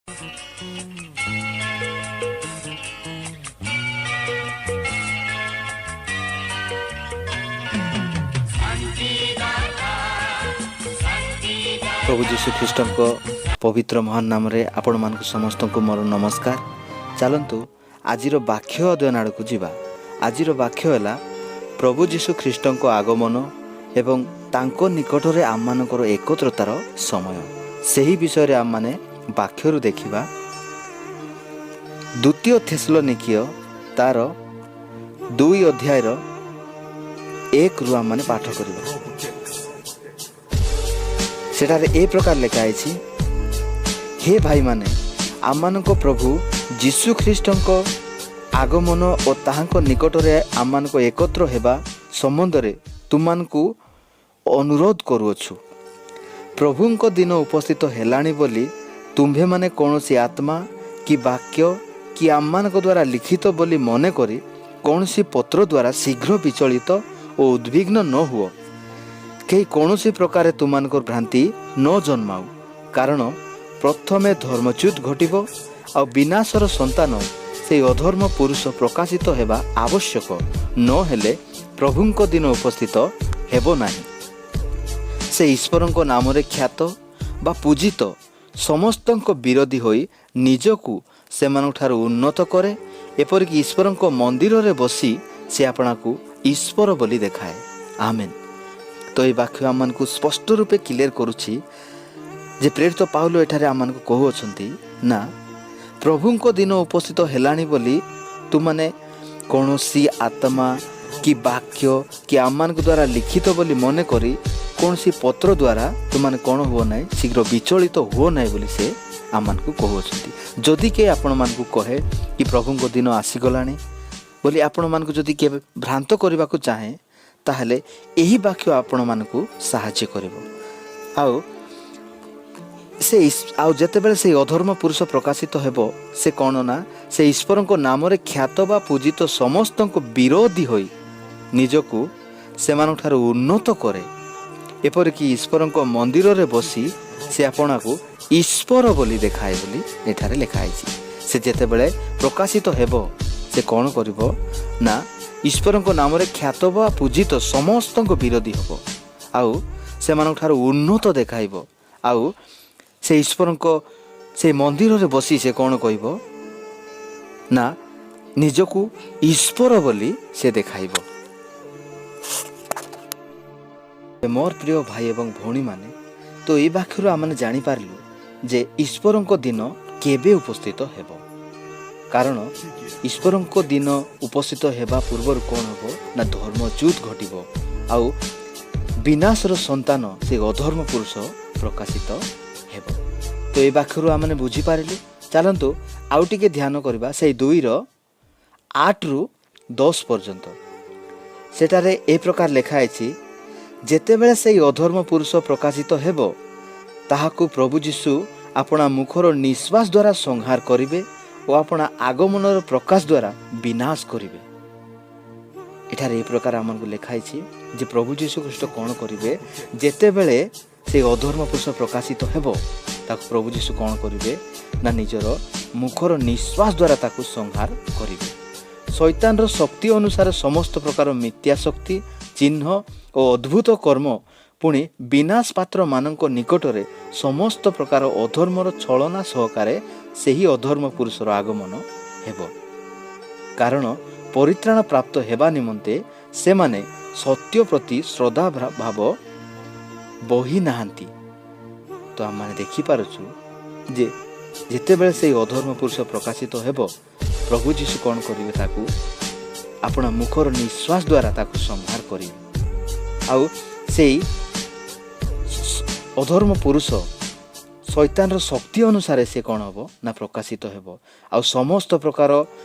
ପ୍ରଭୁ ଯୀଶୁ ଖ୍ରୀଷ୍ଟଙ୍କ ପବିତ୍ର ମହାନ ନାମରେ ଆପଣମାନଙ୍କୁ ସମସ୍ତଙ୍କୁ ମୋର ନମସ୍କାର। ଚାଲନ୍ତୁ, ଆଜିର ବାକ୍ୟ ଅଧ୍ୟୟନ ଆଡ଼କୁ ଯିବା। ଆଜିର ବାକ୍ୟ ହେଲା ପ୍ରଭୁ ଯୀଶୁ ଖ୍ରୀଷ୍ଟଙ୍କ ଆଗମନ ଏବଂ ତାଙ୍କ ନିକଟରେ ଆମମାନଙ୍କର ଏକତ୍ରତାର ସମୟ। ସେହି ବିଷୟରେ ଆମମାନେ ବାକ୍ୟରୁ ଦେଖିବା। ଦ୍ୱିତୀୟ ଥେସଲନିକୀୟ ତାର 2 ଅଧ୍ୟାୟର 1ରୁ ଆମମାନେ ପାଠ କରିବା। ସେଠାରେ ଏ ପ୍ରକାର ଲେଖା ହେଇଛି, ହେ ଭାଇମାନେ, ଆମମାନଙ୍କ ପ୍ରଭୁ ଯୀଶୁ ଖ୍ରୀଷ୍ଟଙ୍କ ଆଗମନ ଓ ତାହାଙ୍କ ନିକଟରେ ଆମମାନଙ୍କ ଏକତ୍ର ହେବା ସମ୍ବନ୍ଧରେ ତୁମମାନଙ୍କୁ ଅନୁରୋଧ କରୁଅଛୁ। ପ୍ରଭୁଙ୍କ ଦିନ ଉପସ୍ଥିତ ହେଲାଣି ବୋଲି ତୁମ୍ଭେମାନେ କୌଣସି ଆତ୍ମା କି ବାକ୍ୟ କି ଆମମାନଙ୍କ ଦ୍ୱାରା ଲିଖିତ ବୋଲି ମନେ କରି କୌଣସି ପତ୍ର ଦ୍ୱାରା ଶୀଘ୍ର ବିଚଳିତ ଓ ଉଦ୍ବିଗ୍ନ ନ ହୁଅ। କେହି କୌଣସି ପ୍ରକାରେ ତୁମମାନଙ୍କର ଭ୍ରାନ୍ତି ନ ଜନ୍ମାଉ। କାରଣ ପ୍ରଥମେ ଧର୍ମଚ୍ୟୁତ ଘଟିବ, ଆଉ ବିନାଶର ସନ୍ତାନ ସେଇ ଅଧର୍ମ ପୁରୁଷ ପ୍ରକାଶିତ ହେବା ଆବଶ୍ୟକ। ନହେଲେ ପ୍ରଭୁଙ୍କ ଦିନ ଉପସ୍ଥିତ ହେବ ନାହିଁ। ସେ ଈଶ୍ୱରଙ୍କ ନାମରେ ଖ୍ୟାତ ବା ପୂଜିତ ସମସ୍ତଙ୍କ ବିରୋଧୀ ହୋଇ ନିଜକୁ ସେମାନଙ୍କଠାରୁ ଉନ୍ନତ କରେ। ଏପରିକି ଈଶ୍ୱରଙ୍କ ମନ୍ଦିରରେ ବସି ସେ ଆପଣାକୁ ଈଶ୍ୱର ବୋଲି ଦେଖାଏ। ଆମେନ୍। ତ ଏଇ ବାକ୍ୟ ଆମମାନଙ୍କୁ ସ୍ପଷ୍ଟ ରୂପେ କ୍ଲିୟର କରୁଛି ଯେ ପ୍ରେରିତ ପାଉଲ ଏଠାରେ ଆମମାନଙ୍କୁ କହୁଅଛନ୍ତି ନା, ପ୍ରଭୁଙ୍କ ଦିନ ଉପସ୍ଥିତ ହେଲାଣି ବୋଲି ତୁମାନେ କୌଣସି ଆତ୍ମା କି ବାକ୍ୟ କି ଆମମାନଙ୍କ ଦ୍ୱାରା ଲିଖିତ ବୋଲି ମନେ କରି କୌଣସି ପତ୍ର ଦ୍ୱାରା ତୁମାନେ କ'ଣ ହୁଅ ନାହିଁ, ଶୀଘ୍ର ବିଚଳିତ ହୁଅ ନାହିଁ ବୋଲି ସେ ଆମମାନଙ୍କୁ କହୁଅଛନ୍ତି। ଯଦି କେହି ଆପଣମାନଙ୍କୁ କହେ କି ପ୍ରଭୁଙ୍କ ଦିନ ଆସିଗଲାଣି ବୋଲି ଆପଣମାନଙ୍କୁ ଯଦି କେବେ ଭ୍ରାନ୍ତ କରିବାକୁ ଚାହେଁ, ତାହେଲେ ଏହି ବାକ୍ୟ ଆପଣମାନଙ୍କୁ ସାହାଯ୍ୟ କରିବ। ଆଉ ଯେତେବେଳେ ସେଇ ଅଧର୍ମ ପୁରୁଷ ପ୍ରକାଶିତ ହେବ, ସେ କ'ଣ ନା ସେ ଈଶ୍ୱରଙ୍କ ନାମରେ ଖ୍ୟାତ ବା ପୂଜିତ ସମସ୍ତଙ୍କୁ ବିରୋଧୀ ହୋଇ ନିଜକୁ ସେମାନଙ୍କଠାରୁ ଉନ୍ନତ କରେ। ଏପରିକି ଈଶ୍ୱରଙ୍କ ମନ୍ଦିରରେ ବସି ସେ ଆପଣାକୁ ଈଶ୍ୱର ବୋଲି ଦେଖାଏ ବୋଲି ଏଠାରେ ଲେଖା ହେଇଛି। ସେ ଯେତେବେଳେ ପ୍ରକାଶିତ ହେବ, ସେ କ'ଣ କରିବ ନା ଈଶ୍ୱରଙ୍କ ନାମରେ ଖ୍ୟାତ ବା ପୂଜିତ ସମସ୍ତଙ୍କ ବିରୋଧୀ ହେବ, ଆଉ ସେମାନଙ୍କଠାରୁ ଉନ୍ନତ ଦେଖାଇବ। ଆଉ ସେ ଈଶ୍ୱରଙ୍କ ସେ ମନ୍ଦିରରେ ବସି ସେ କ'ଣ କହିବ ନା ନିଜକୁ ଈଶ୍ୱର ବୋଲି ସେ ଦେଖାଇବ। ମୋର ପ୍ରିୟ ଭାଇ ଏବଂ ଭଉଣୀମାନେ, ତ ଏଇ ବାକ୍ୟରୁ ଆମେ ଜାଣିପାରିଲୁ ଯେ ଈଶ୍ୱରଙ୍କ ଦିନ କେବେ ଉପସ୍ଥିତ ହେବ। କାରଣ ଈଶ୍ୱରଙ୍କ ଦିନ ଉପସ୍ଥିତ ହେବା ପୂର୍ବରୁ କ'ଣ ହେବ ନା ଧର୍ମଚ୍ୟୁତ ଘଟିବ, ଆଉ ବିନାଶର ସନ୍ତାନ ସେ ଅଧର୍ମ ପୁରୁଷ ପ୍ରକାଶିତ ହେବ। ତ ଏ ବାକ୍ୟରୁ ଆମେ ବୁଝିପାରିଲୁ। ଚାଲନ୍ତୁ, ଆଉ ଟିକେ ଧ୍ୟାନ କରିବା ସେଇ 2ର 8ରୁ 10 ପର୍ଯ୍ୟନ୍ତ। ସେଠାରେ ଏ ପ୍ରକାର ଲେଖା ହେଇଛି, ଯେତେବେଳେ ସେଇ ଅଧର୍ମ ପୁରୁଷ ପ୍ରକାଶିତ ହେବ, ତାହାକୁ ପ୍ରଭୁ ଯୀଶୁ ଆପଣା ମୁଖର ନିଶ୍ୱାସ ଦ୍ୱାରା ସଂହାର କରିବେ ଓ ଆପଣା ଆଗମନର ପ୍ରକାଶ ଦ୍ୱାରା ବିନାଶ କରିବେ। ଏଠାରେ ଏ ପ୍ରକାର ଆମକୁ ଲେଖା ହେଇଛି ଯେ ପ୍ରଭୁ ଯୀଶୁ ଖ୍ରୀଷ୍ଟ କ'ଣ କରିବେ? ଯେତେବେଳେ ସେଇ ଅଧର୍ମ ପୁରୁଷ ପ୍ରକାଶିତ ହେବ, ତାକୁ ପ୍ରଭୁ ଯୀଶୁ କ'ଣ କରିବେ ନା ନିଜର ମୁଖର ନିଶ୍ୱାସ ଦ୍ୱାରା ତାକୁ ସଂହାର କରିବେ। ଶୈତାନର ଶକ୍ତି ଅନୁସାରେ ସମସ୍ତ ପ୍ରକାର ମିଥ୍ୟା ଶକ୍ତି, ଚିହ୍ନ ଓ ଅଦ୍ଭୁତ କର୍ମ, ପୁଣି ବିନାଶ ପାତ୍ରମାନଙ୍କ ନିକଟରେ ସମସ୍ତ ପ୍ରକାର ଅଧର୍ମର ଛଳନା ସହକାରେ ସେହି ଅଧର୍ମ ପୁରୁଷର ଆଗମନ ହେବ। କାରଣ ପରିତ୍ରାଣ ପ୍ରାପ୍ତ ହେବା ନିମନ୍ତେ ସେମାନେ ସତ୍ୟ ପ୍ରତି ଶ୍ରଦ୍ଧା ଭାବ ବହି ନାହାନ୍ତି। ତ ଆମମାନେ ଦେଖିପାରୁଛୁ ଯେ ଯେତେବେଳେ ସେଇ ଅଧର୍ମ ପୁରୁଷ ପ୍ରକାଶିତ ହେବ, ପ୍ରଭୁ ଯୀଶୁ କ'ଣ କରିବେ? ତାକୁ ଆପଣା ମୁଖର ନିଶ୍ୱାସ ଦ୍ୱାରା ତାକୁ ସଂହାର କରିବେ। ଆଉ ସେଇ ଅଧର୍ମ ପୁରୁଷ ଶୈତାନର ଶକ୍ତି ଅନୁସାରେ ସେ କ'ଣ ହେବ ନା ପ୍ରକାଶିତ ହେବ, ଆଉ ସମସ୍ତ ପ୍ରକାର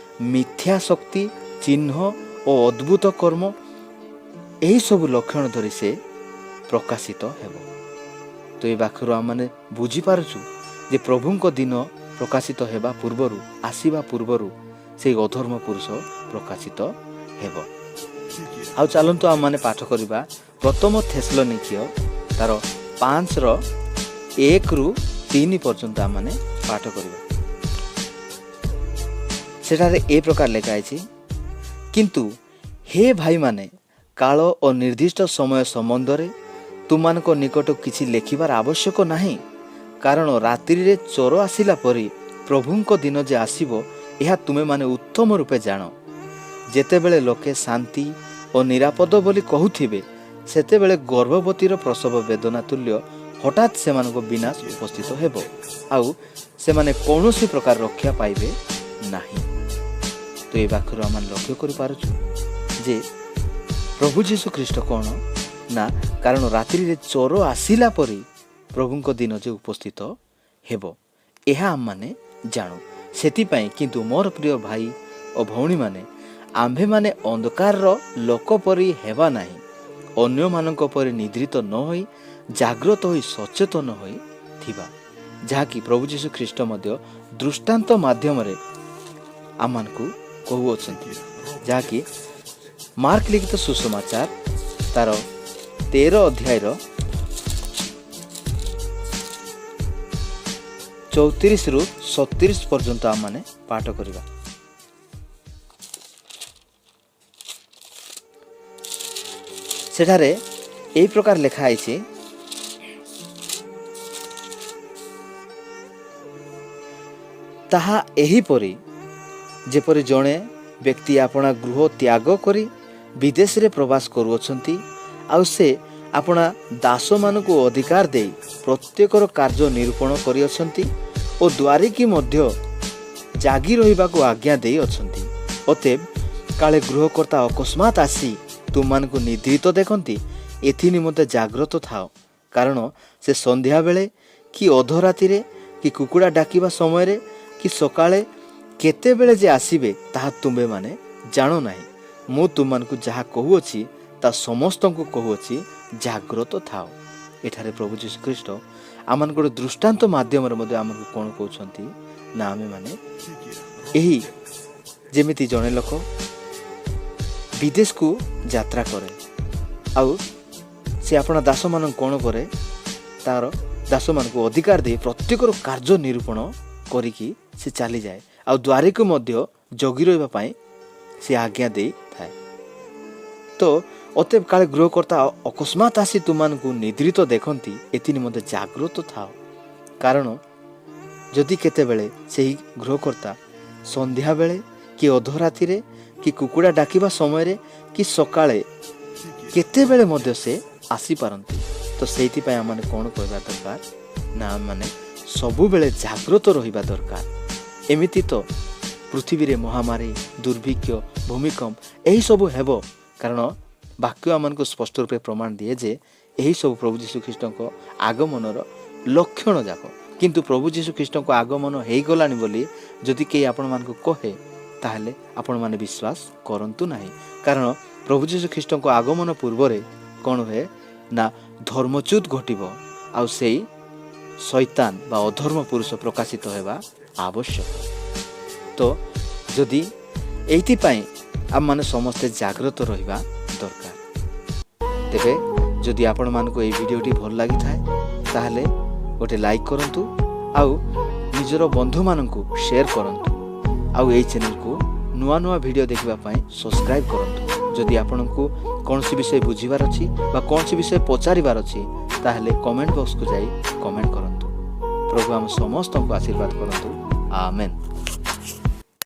ମିଥ୍ୟା ଶକ୍ତି, ଚିହ୍ନ ଓ ଅଦ୍ଭୁତ କର୍ମ ଏହିସବୁ ଲକ୍ଷଣ ଧରି ସେ ପ୍ରକାଶିତ ହେବ। ତ ଏ ବାକ୍ୟରୁ ଆମମାନେ ବୁଝିପାରୁଛୁ ଯେ ପ୍ରଭୁଙ୍କ ଦିନ ପ୍ରକାଶିତ ହେବା ପୂର୍ବରୁ, ଆସିବା ପୂର୍ବରୁ ସେଇ ଅଧର୍ମ ପୁରୁଷ ପ୍ରକାଶିତ ହେବ। ଆଉ ଚାଲନ୍ତୁ, ଆମମାନେ ପାଠ କରିବା ପ୍ରଥମ ଥେସଲନିକୀୟ ତାର 5ର 1ରୁ 3 ପର୍ଯ୍ୟନ୍ତ ଆମମାନେ ପାଠ କରିବା। ସେଠାରେ ଏ ପ୍ରକାର ଲେଖା ହେଇଛି, କିନ୍ତୁ ହେ ଭାଇମାନେ, କାଳ ଓ ନିର୍ଦ୍ଦିଷ୍ଟ ସମୟ ସମ୍ବନ୍ଧରେ ତୁମମାନଙ୍କ ନିକଟ କିଛି ଲେଖିବାର ଆବଶ୍ୟକ ନାହିଁ। କାରଣ ରାତ୍ରିରେ ଚୋର ଆସିଲା ପରି ପ୍ରଭୁଙ୍କ ଦିନ ଯେ ଆସିବ, ଏହା ତୁମେମାନେ ଉତ୍ତମ ରୂପେ ଜାଣ। ଯେତେବେଳେ ଲୋକେ ଶାନ୍ତି ଓ ନିରାପଦ ବୋଲି କହୁଥିବେ, ସେତେବେଳେ ଗର୍ଭବତୀର ପ୍ରସବ ବେଦନା ତୁଲ୍ୟ ହଠାତ୍ ସେମାନଙ୍କ ବିନାଶ ଉପସ୍ଥିତ ହେବ, ଆଉ ସେମାନେ କୌଣସି ପ୍ରକାର ରକ୍ଷା ପାଇବେ ନାହିଁ। ତ ଏ ବାକ୍ୟରୁ ଆମେ ଲକ୍ଷ୍ୟ କରିପାରୁଛୁ ଯେ ପ୍ରଭୁ ଯୀଶୁ ଖ୍ରୀଷ୍ଟ କ'ଣ ନା, କାରଣ ରାତ୍ରିରେ ଚୋର ଆସିଲା ପରି ପ୍ରଭୁଙ୍କ ଦିନ ଯେ ଉପସ୍ଥିତ ହେବ, ଏହା ଆମମାନେ ଜାଣୁ। ସେଥିପାଇଁ କିନ୍ତୁ ମୋର ପ୍ରିୟ ଭାଇ ଓ ଭଉଣୀମାନେ, ଆମ୍ଭେମାନେ ଅନ୍ଧକାରର ଲୋକ ପରି ହେବା ନାହିଁ, ଅନ୍ୟମାନଙ୍କ ପରି ନିଦ୍ରିତ ନ ହୋଇ ଜାଗ୍ରତ ହୋଇ ସଚେତନ ହୋଇ ଥିବା, ଯାହାକି ପ୍ରଭୁ ଯୀଶୁ ଖ୍ରୀଷ୍ଟ ମଧ୍ୟ ଦୃଷ୍ଟାନ୍ତ ମାଧ୍ୟମରେ ଆମମାନଙ୍କୁ କହୁଅଛନ୍ତି, ଯାହାକି ମାର୍କ ଲିଖିତ ସୁସମାଚାର ତାର 13 ଅଧ୍ୟାୟର 34ରୁ 37 ପର୍ଯ୍ୟନ୍ତ ଆମମାନେ ପାଠ କରିବା। ସେଠାରେ ଏହି ପ୍ରକାର ଲେଖା ହେଇଛି, ତାହା ଏହିପରି ଯେପରି ଜଣେ ବ୍ୟକ୍ତି ଆପଣା ଗୃହ ତ୍ୟାଗ କରି ବିଦେଶରେ ପ୍ରବାସ କରୁଅଛନ୍ତି, ଆଉ ସେ ଆପଣା ଦାସମାନଙ୍କୁ ଅଧିକାର ଦେଇ ପ୍ରତ୍ୟେକର କାର୍ଯ୍ୟ ନିରୂପଣ କରିଅଛନ୍ତି ଓ ଦ୍ୱାରିକି ମଧ୍ୟ ଜାଗି ରହିବାକୁ ଆଜ୍ଞା ଦେଇଅଛନ୍ତି। ଅତଏବ କାଳେ ଗୃହକର୍ତ୍ତା ଅକସ୍ମାତ ଆସି ତୁମମାନଙ୍କୁ ନିଦ୍ରିତ ଦେଖନ୍ତି, ଏଥି ନିମନ୍ତେ ଜାଗ୍ରତ ଥାଅ। କାରଣ ସେ ସନ୍ଧ୍ୟାବେଳେ କି ଅଧରାତିରେ କି କୁକୁଡ଼ା ଡାକିବା ସମୟରେ କି ସକାଳେ କେତେବେଳେ ଯେ ଆସିବେ, ତାହା ତୁମ୍ଭେମାନେ ଜାଣ ନାହିଁ। ମୁଁ ତୁମମାନଙ୍କୁ ଯାହା କହୁଅଛି ତା ସମସ୍ତଙ୍କୁ କହୁଅଛି, ଜାଗ୍ରତ ଥାଅ। ଏଠାରେ ପ୍ରଭୁ ଯୀଶୁଖ୍ରୀଷ୍ଟ ଆମମାନଙ୍କର ଦୃଷ୍ଟାନ୍ତ ମାଧ୍ୟମରେ ମଧ୍ୟ ଆମକୁ କ'ଣ କହୁଛନ୍ତି ନା, ଆମେମାନେ ଏହି ଯେମିତି ଜଣେ ଲୋକ ବିଦେଶକୁ ଯାତ୍ରା କରେ, ଆଉ ସେ ଆପଣା ଦାସମାନଙ୍କୁ କ'ଣ କରେ, ତାର ଦାସମାନଙ୍କୁ ଅଧିକାର ଦେଇ ପ୍ରତ୍ୟେକର କାର୍ଯ୍ୟ ନିରୂପଣ କରିକି ସେ ଚାଲିଯାଏ, ଆଉ ଦ୍ୱାରିକୁ ମଧ୍ୟ ଜଗି ରହିବା ପାଇଁ ସେ ଆଜ୍ଞା ଦେଇଥାଏ। ତ ଅତଏବ କାଳେ ଗୃହକର୍ତ୍ତା ଅକସ୍ମାତ ଆସି ତୁମମାନଙ୍କୁ ନିଦ୍ରିତ ଦେଖନ୍ତି, ଏଥି ନିମନ୍ତେ ଜାଗ୍ରତ ଥାଅ। କାରଣ ଯଦି କେତେବେଳେ ସେହି ଗୃହକର୍ତ୍ତା ସନ୍ଧ୍ୟାବେଳେ କି ଅଧରାତିରେ କି କୁକୁଡ଼ା ଡାକିବା ସମୟରେ କି ସକାଳେ କେତେବେଳେ ମଧ୍ୟ ସେ ଆସିପାରନ୍ତି। ତ ସେଇଥିପାଇଁ ଆମମାନେ କ'ଣ କହିବା ଦରକାର ନା, ଆମମାନେ ସବୁବେଳେ ଜାଗ୍ରତ ରହିବା ଦରକାର। ଏମିତି ତ ପୃଥିବୀରେ ମହାମାରୀ, ଦୁର୍ଭିକ୍ଷ, ଭୂମିକମ୍ପ ଏହିସବୁ ହେବ, କାରଣ ବାକ୍ୟ ଆମମାନଙ୍କୁ ସ୍ପଷ୍ଟ ରୂପେ ପ୍ରମାଣ ଦିଏ ଯେ ଏହିସବୁ ପ୍ରଭୁ ଯୀଶୁଖ୍ରୀଷ୍ଟଙ୍କ ଆଗମନର ଲକ୍ଷଣ ଯାକ। କିନ୍ତୁ ପ୍ରଭୁ ଯୀଶୁଖ୍ରୀଷ୍ଟଙ୍କ ଆଗମନ ହେଇଗଲାଣି ବୋଲି ଯଦି କେହି ଆପଣମାନଙ୍କୁ କହେ, ତାହେଲେ ଆପଣମାନେ ବିଶ୍ୱାସ କରନ୍ତୁ ନାହିଁ। କାରଣ ପ୍ରଭୁ ଯୀଶୁଖ୍ରୀଷ୍ଟଙ୍କ ଆଗମନ ପୂର୍ବରେ କ'ଣ ହୁଏ ନା, ଧର୍ମଚ୍ୟୁତ ଘଟିବ, ଆଉ ସେଇ ଶୈତାନ ବା ଅଧର୍ମ ପୁରୁଷ ପ୍ରକାଶିତ ହେବା ଆବଶ୍ୟକ। ତ ଯଦି ଏଇଥିପାଇଁ ଆମମାନେ ସମସ୍ତେ ଜାଗ୍ରତ ରହିବା ଦରକାର। ତେବେ ଯଦି ଆପଣମାନଙ୍କୁ ଏଇ ଭିଡ଼ିଓଟି ଭଲ ଲାଗିଥାଏ, ତାହେଲେ ଗୋଟେ ଲାଇକ୍ କରନ୍ତୁ ଆଉ ନିଜର ବନ୍ଧୁମାନଙ୍କୁ ସେୟାର କରନ୍ତୁ, ଆଉ ଏଇ ଚ୍ୟାନେଲକୁ ନୂଆ ନୂଆ ଭିଡ଼ିଓ ଦେଖିବା ପାଇଁ ସବସ୍କ୍ରାଇବ୍ କରନ୍ତୁ। ଯଦି ଆପଣଙ୍କୁ କୌଣସି ବିଷୟ ବୁଝିବାର ଅଛି ବା କୌଣସି ବିଷୟ ପଚାରିବାର ଅଛି, ତାହେଲେ କମେଣ୍ଟ ବକ୍ସକୁ ଯାଇ କମେଣ୍ଟ କରନ୍ତୁ। ପ୍ରଭୁ ଆମ ସମସ୍ତଙ୍କୁ ଆଶୀର୍ବାଦ କରନ୍ତୁ। ଆମେନ୍।